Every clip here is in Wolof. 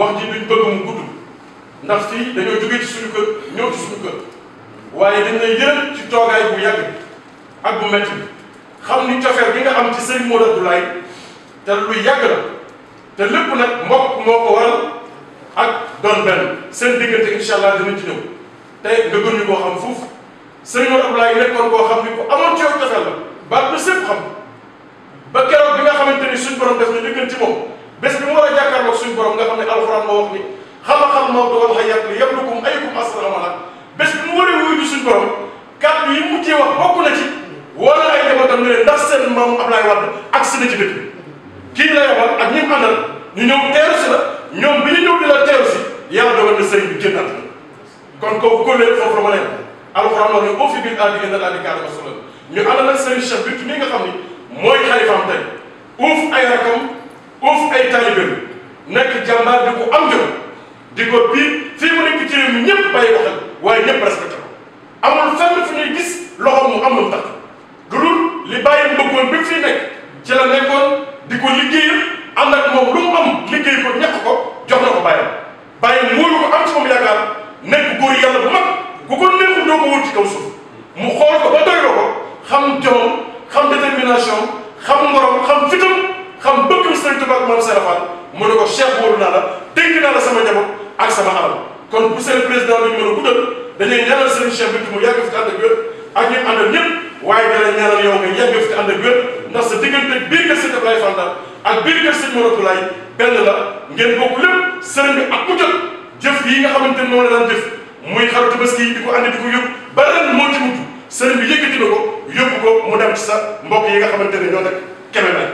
wax ji duñ bëgg mu gudd ndax fii dañoo jógee ci suñu kër ñëw ci suñu kër waaye dañ lay yëral ci toogaay bu yàgg ak bu métti bi xam ni cofeel gi nga am ci Serigne Modou Abdoulaye te lu yàgg la te lépp nag mbokk moo ko waral ak doon benn seen diggante incha allah dinañ ci ñëw te nga gën ñu koo xam foofu Serigne Modou Abdoulaye nekkoon koo xam ni ku amoon ci yow cofeel la baat ba sépp xam ba keroog bi nga xamante ni suñ borom def na li gën ci moom bés bi mu war a jàkkaarloog suñ borom nga xam ne alxuraan moo wax ni xam-xam moo dogal xayat li yablukum ayyukum ahsanu amalan bés bi mu war a wuyu suñ borom kàddu yi mujjee wax bokk na ci wala ay njabootam ne leen ndax seen maam Ablaye Wade agsi na ci dëkk bi kii la yabal ak ñi mu àndal ñu ñëw teeru si la ñoom bi ñu ñëw di la teeru si yàlla dogal na sëriñ bi génnaat na kon kooku kóoleel foofu la ma leen alxuraan wax ne au fi biir aadi gën a aadi kaadama solo ñu ànd nag sëriñ Cheikh Bintou mi nga xam ni mooy xalifaam tey uuf ay rakam uuf ay taalibeem nekk jàmbaar di ko am jom di ko biir fii mu nekk ci réew mi ñëpp bàyyi ko xel waaye ñëpp respecté ko amul fenn fu ñuy gis loxoom mu am lu mu tax dudul li bàyyi bëggoon bi mu fiy nekk ci la nekkoon di ko liggéeyal ànd ak moom lu mu am liggéey ko ñàkk ko jox na ko bàyyi móolu ko am ci moom yaakaar nekk góor yàlla bu mag ku ko neexul doo ko wut ci kaw suuf mu xool ko ba doyloo ko xam jomam xam détermination xam ngorom xam fitam xam bëggam Sëriñ Tuubaa ak Maam Serap Fall mu ne ko Cheikh wóolu naa la dénk naa la sama njaboot ak sama alal kon bu seen président bi ñu mën a guddal dañuy ñaanal Serigne Cheikh Bintou mu yàgg fi ànd ak wér ak ñi àndal ñëpp waaye dana ñaanal yow nga yàgg fi ànd ak wér ndax sa diggante biir kër Sëriñ Abdoulaye Fall ak biir kër Sëriñ Modou Abdoulaye benn la ngeen bokk lépp sëriñ bi ak mu jot jëf yi nga xamante ne moom la daan jëf muy xaru tabaski yi di ko andi di ko yóbbu ba ren moo ci mujj sëriñ bi yëkkati na ko yóbbu ko mu dem ci sa mbokk yi nga xamante ne ñoo nekk Kébémer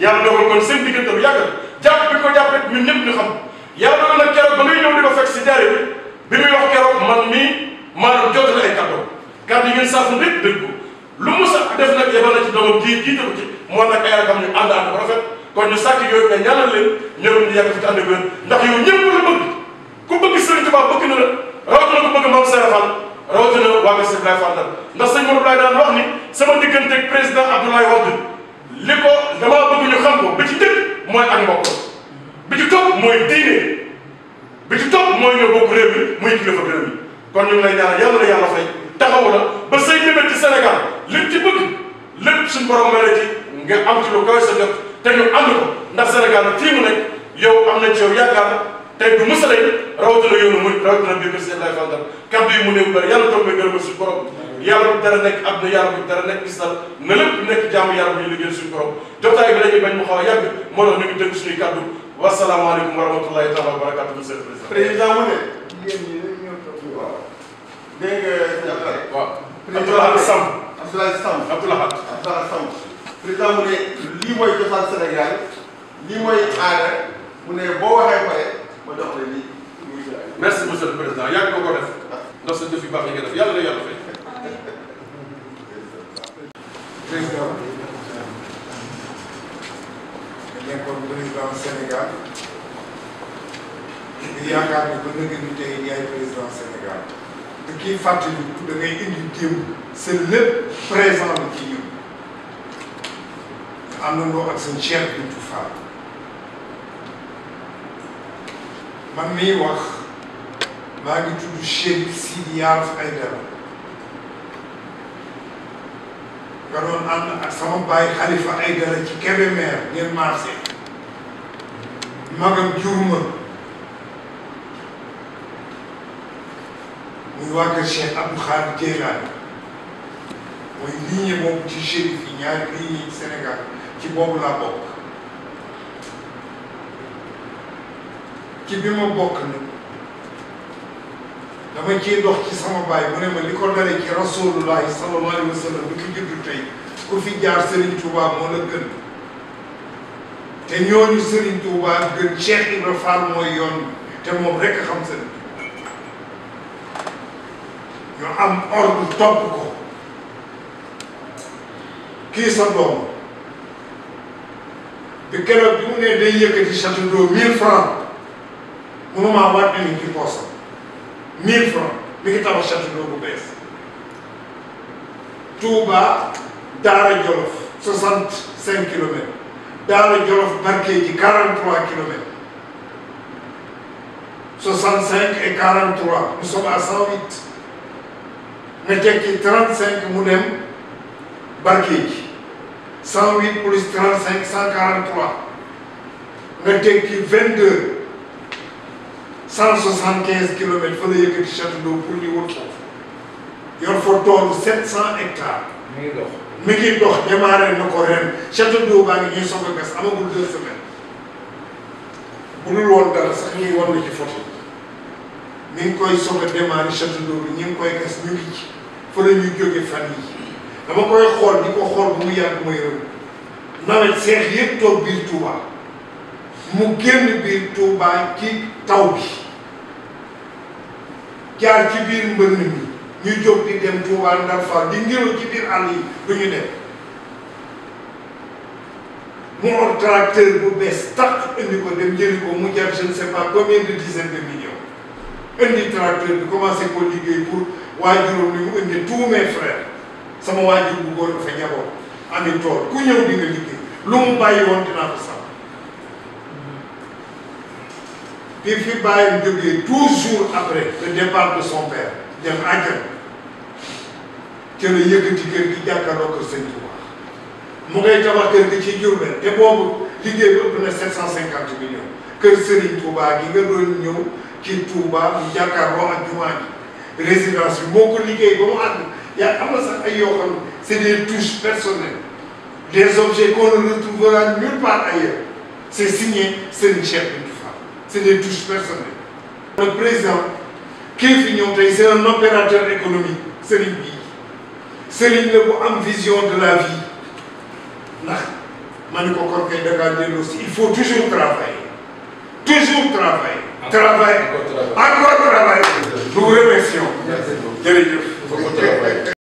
yàlla dogal kon seen diggante lu yàgg jàpp bi ko jàppee ñun ñëpp ñu xam yàlla dogal nag keroog ba ngay ñëw di ko fekk si jaare bi muy wax keroog man mii maanaam jot na ay kàddu yi ngeen saafu lépp dégg ko lu mu sax def nag yebal na ci doomam jiite ko ci moo nag ay rakam ñu ànd ko rafet kon ñu sàkk yooyu nga ñaanal leen ñëwoon ñu yàgg fi ànd ak wér ndax yow ñëpp la bëgg ku bëgg Sëriñ Tuubaa bëgg na la rawatina ku bëgg Maam Serap Fall rawatina waa nga Sëriñ Abdoulaye Fall ndax sëñ Modou Abdoulaye daan wax ni sama diggante ak président Abdoulaye Wade li ko damaa bëgg ñu xam ko bi ci njëkk mooy ak mbokk bi ci topp mooy diine bi ci topp mooy nga bokk réew mi muy kilifa réew mi kon ñu ngi lay ñaanal yàlla na yàlla fay taxawu la ba say mébét ci Sénégal lépp ci bëgg lépp suñu borom may la ci nga am ci lu kawe sa jot te ñu ànd ko ndax Sénégal nag fii mu nekk yow am nañ ci yow yaakaar tey du mës a lay rawatina yoonu muy rawatina biir kër Sëriñ Abdoulaye Fall kàddu yi mu néew bëri yàlla toog may gërëm suñu borom yàlla bu dara nekk àdduna yàlla bu dara nekk islam na lépp nekk jaamu yàlla bu ñu liggéey suñu borom jotaay bi dañuy bañ mu xaw a yàgg moo tax ñu ngi dégg suñuy kàddu wasalaamaaleykum wa rahmatullahi taala wa barakatu monsieur le président. président mu ne. yéen ñi dañu ñëw toog waaw. dégg nga waaw. Abdoulaye Samb. Abdoulaye Samb. Abdoulaye Samb. président mu ne lii mooy cosaan Sénégal lii mooy aada mu ne boo waxee pare ma jox la lii. merci monsieur le président yàgg nga ko def ndax sa jëf yu baax yi nga def yàlla na yàlla fay. président nekkoon président Sénégal di yaakaar ne ba nga ni tey yaay président Sénégal te kii fàttali da ngay indi démb seen lépp présent la ci ñun am na loo ak seen Cheikh Bintou Fall man miy wax maa ngi tudd Chérif Sidi Yaaf Aïdara nga doon ànd ak sama baay Khalifa Aïdara ci Kébémer ngeen marché magam jur ma muy waa kër Cheikh Abdou Khadir Jeylaani mooy lignée boobu ci Chérif yi ñaari lignée yi Sénégal ci boobu laa bokk ci bi ma bokk nag dama ciy dox ci sama baay mu ne ma li ko dalee ci rasulullahi sallallahu alayhi wa sallam bi ko juddu tey ku fi jaar Serigne Touba moo la gën te ñooñu Serigne Touba gën Cheikh Ibra Fall mooy yoon te moom rek xam Serigne ñu am ordre topp ko kii sa doom bi keroog bi mu ne day yëkkati château d'eau 1000 francs mënumaa waat ni ci poosam 1000 francs mi ngi tabax château d'eau bu bees Touba Daara Jolof 65 kilomètres Daara Jolof Barkéji 43 kilomètres 65 et 43 nous sommes à 108 nga tekki 35 mu dem Barkédji 108 plus 35 143 nga tekki 22 175 kilomètres fa la yëkkati château d'eau pour ñu wut foofu yor fa toolu 700 hectares. mi ngi dox démarré na ko ren château d'eau baa ngi ñuy soog a gas amagul 2 semaines bu dul woon dara sax ñuy wan na ci photo mi ngi koy soog a démarré château d'eau bi ñu ngi koy gas ñu ngi ci fa la ñuy jóge fan yi dama koy xool di ko xool bu mu yàgg mooy rëb nawet seex yëpp toog biir Touba mu génn biir Touba ci taw bi jaar ci biir mbënn mi ñu jóg di dem Touba Ndar Fall di ngelaw ci biir àll yi du ñu dem mu or tracteur bu bees tax indi ko dem jëli ko mu jar je ne sais pas combien de dizaines de millions indi tracteur bi commencé ko liggéey pour waajuram ni mu indi tous mes frères sama waajur bu góor dafa njaboot ami tool ku ñëw di nga liggéey lu mu bàyyi woon dinaa ko sax bi fi bàyyam jógee 12 jours après le départ de son père dem àjjana ca la yëkkati kër gi jàkkaarloo kër Sëñ Touba mu ngay tabax kër gi ci Diourbel te boobu liggéey bi ëpp na 750 millions kër Serigne Touba gi nga doon ñëw ci Touba mu jàkkaarloo ak jumaa ji résidence bi moo ko liggéey ba mu àgg yaa am na sax ay yoo xam ne c'est des touches personnelles des objets qu'on ne retrouvera nulle part ailleurs c'est signé Serigne Cheikh Bintou Fall c'est des touches personnelles. Le président kii fi ñëw tey c'est un opérateur économique Serigne bi Serigne la bu am vision de la vie ndax ma ne ko kon kay Dakar dellu si il faut toujours travailler encore travailler nous vous remercions jërëjëf